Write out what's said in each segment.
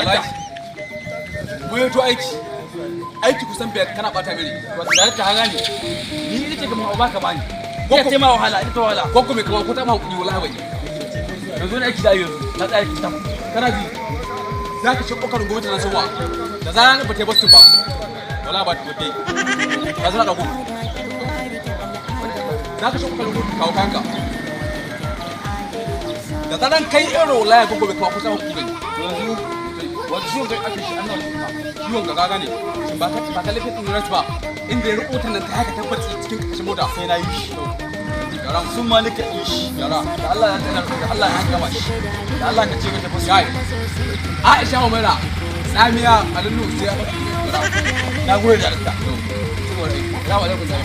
Wallahi mun to aiki aiki kusan 5 kana bata miri. Wato da ta hanga ne ni ita ce kamar ba ka bani ko ce ma wahala, ita wahala. Ko kuma kamar ko ta ma hakuri, wallahi bai. Yanzu ne aiki da yanzu na tsaya ki ta. Kana ji, za ka ci kokarin gwamnati na sowa da zaran ba ta yi boston ba, wallahi ba ta kai ka zana dauko. Za ka ci kokarin gwamnati kawo kayanka da zaran kai ero, wallahi ko gobe kawo kusa hakuri. Yanzu wato shi wanda ake shi annabi ka. Ciwon ga gaga ne. Shin ba ka laifin ɗin ba inda ya rubuta nan ta haka tabbaci cikin ƙarƙashin mota? Sai na yi shi. Yara. Sun ma nika yi shi. Yara. Da Allah ya tsaya, da Allah ya gama shi, da Allah ka ce ka tafi. Kai, Aisha Umaira tsamiya alinu sai yara. Na gode da Allah. Salamu alaikum da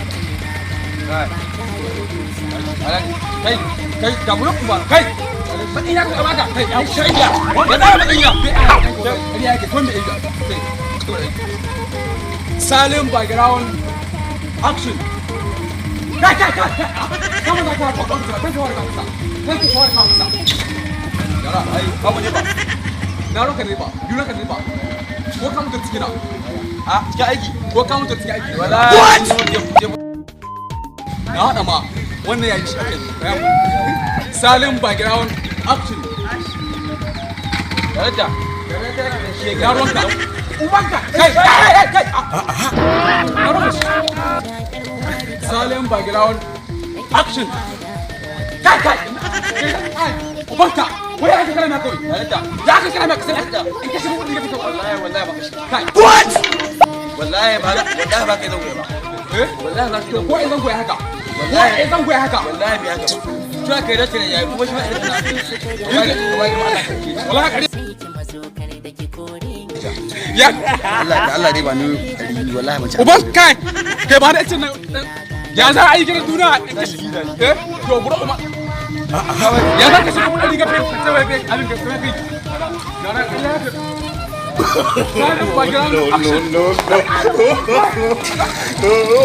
kai kai kai ga mu kuma kai matsayin ya ka baka kai ya shayya ya da matsayin ya. Ƙarya yake tun da iga. Salim background action. Kai kai kai, kama za ka ka ka kai ka ka kai ka ka ka yara. Ai ba mu ne ba. Na roka ne ba biyu roka ne ba ko ka mutu cikin A cikin aiki. Ko ka mutu cikin aiki. Wallahi Na haɗa ma wannan yayi shi aka yi. Salim background action. Daraja. Ya ronka ubanka, kai kai kai, na ronka shi. Salim background action. Kai kai kai, ubanka wai aka kana na kawai. Daraja. Ya aka kana na ka sai in kashe kuɗi ka fito. Wallahi wallahi ba kashi. Kai. What? Wallahi ba, wallahi ba kai zan goyi ba. Eh. Wallahi ba kai. Ko in zan goya haka, ko in zan goya haka. Wallahi bai haka ba. To kai da tare yayi kuma shi ma irin na wallahi wallahi Allah kake. Wallahi kare ya. Allah da Allah dai ba ni 200, wallahi ban ci. Uban kai kai ba da cin ya za a yi gidan duniya eh to buro uma ya za ka shiga kudin riga kai sai kai abin ka sai kai gara ya ka. Salim background action. No, no, no.